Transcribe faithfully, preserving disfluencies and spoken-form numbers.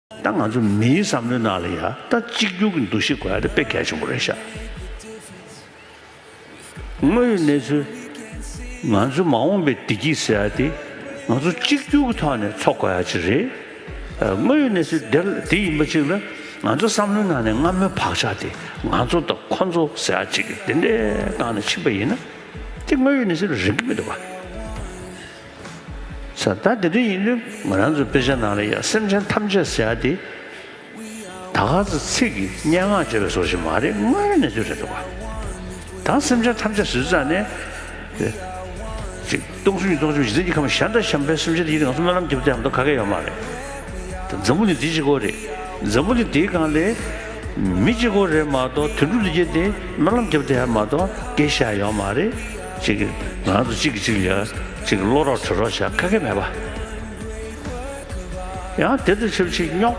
ད་ང་ཚོ་མིའི་བསམ་བློའི་ནང་ལ་ཡ་ད་གཅིག་གྱུར་གྱི་འདུ་ཤེས་དགོས་ཡ་དེ་དཔེ་གལ་ཆེན་པོ་རེད་ཤག་དངོས་ཡོད་གནས་ཚུལ། ང་ཚོའི་མ་འོངས་པའི་བདེ་སྐྱིད་ཟེར་ཡ་དེ་ང་ཚོ་གཅིག་གྱུར་གྱི་ཐོག་ནས་འཚོ་དགོས་ཡ་ཅིག་རེད། ཨ། དངོས་ཡོད་གནས་ཚུལ་དེ་དེ་ཡིན་པ་ཅིག་ལ་ང་ཚོ་བསམ་བློའི་ནང་ནས་སྔ་མོའི་བག་ཆགས་དེ་ང་ཚོ་དང་ཁོ་ཚོ་ཟེར་ཡ་ཅིག་དེ་འདྲའི་སྒང་ནས་ཕྱིན་པ་ཡིན་ན་དེ་དངོས་ཡོད་གནས་ཚུལ་ལ་རིགས་མི་འདུག་པ། ས་ད་དེ་འདྲ་ཡིན་དུས་ང་རང་ཚོའི་དཔེ་ཆ་ནང་ལ་ཡ་སེམས་ཅན་ཐམས་ཅད་ཟེར་ཡ་དེ། ད་ག་ཚོད་ཚིག་གིས་སྙན་ངག་བརྗོད་པའི་བཟོ་ཞིག་མ་རེད། དངོས་ཡོད་གནས་ཚུལ་རེད་འདུག་ག་ད་སེམས་ཅན་ཐམས་ཅད་ཟེར་ཙང་ནས། ཅིག་སྟོང་གསུམ་གྱི་སྟོང་གསུམ་གཞི་རྩའི་གཉིས་ཁམས་གཞན་དང་གཞན་པའི་སེམས་ཅན་དེ་ཡིན་ང་ཚོ་སྨོན་ལམ་རྒྱབ་སྟེ་ཡང་མདོ་ག་གེ་ཡོད་མ་རེད། ད་འཛམ་བུ་གླིང་འདི་གཅིག་པོ་རེད། འཛམ་བུ་གླིང་འདིའི་སྒང་ལས་མི་གཅིག་པོ་རེད་མ་གཏོགས་དུད་འགྲོ་འདི་གྱད་དེ་སྨོན་ལམ་རྒྱབ་སྟེ་ཡང་མ་གཏོགས་སྐྱེ་ཤ་ཡོད་མ་རེད། ཅིག་ང་ཚོ་གཅིག་གིས་གཅིག་ལ་ཅིག་བློ་རོགས་གྲོས་རོགས་བྱ་ག་གེ་མེད་པ། ཡང་དེ་དང་ཆབས་ཅིག་རྙོག་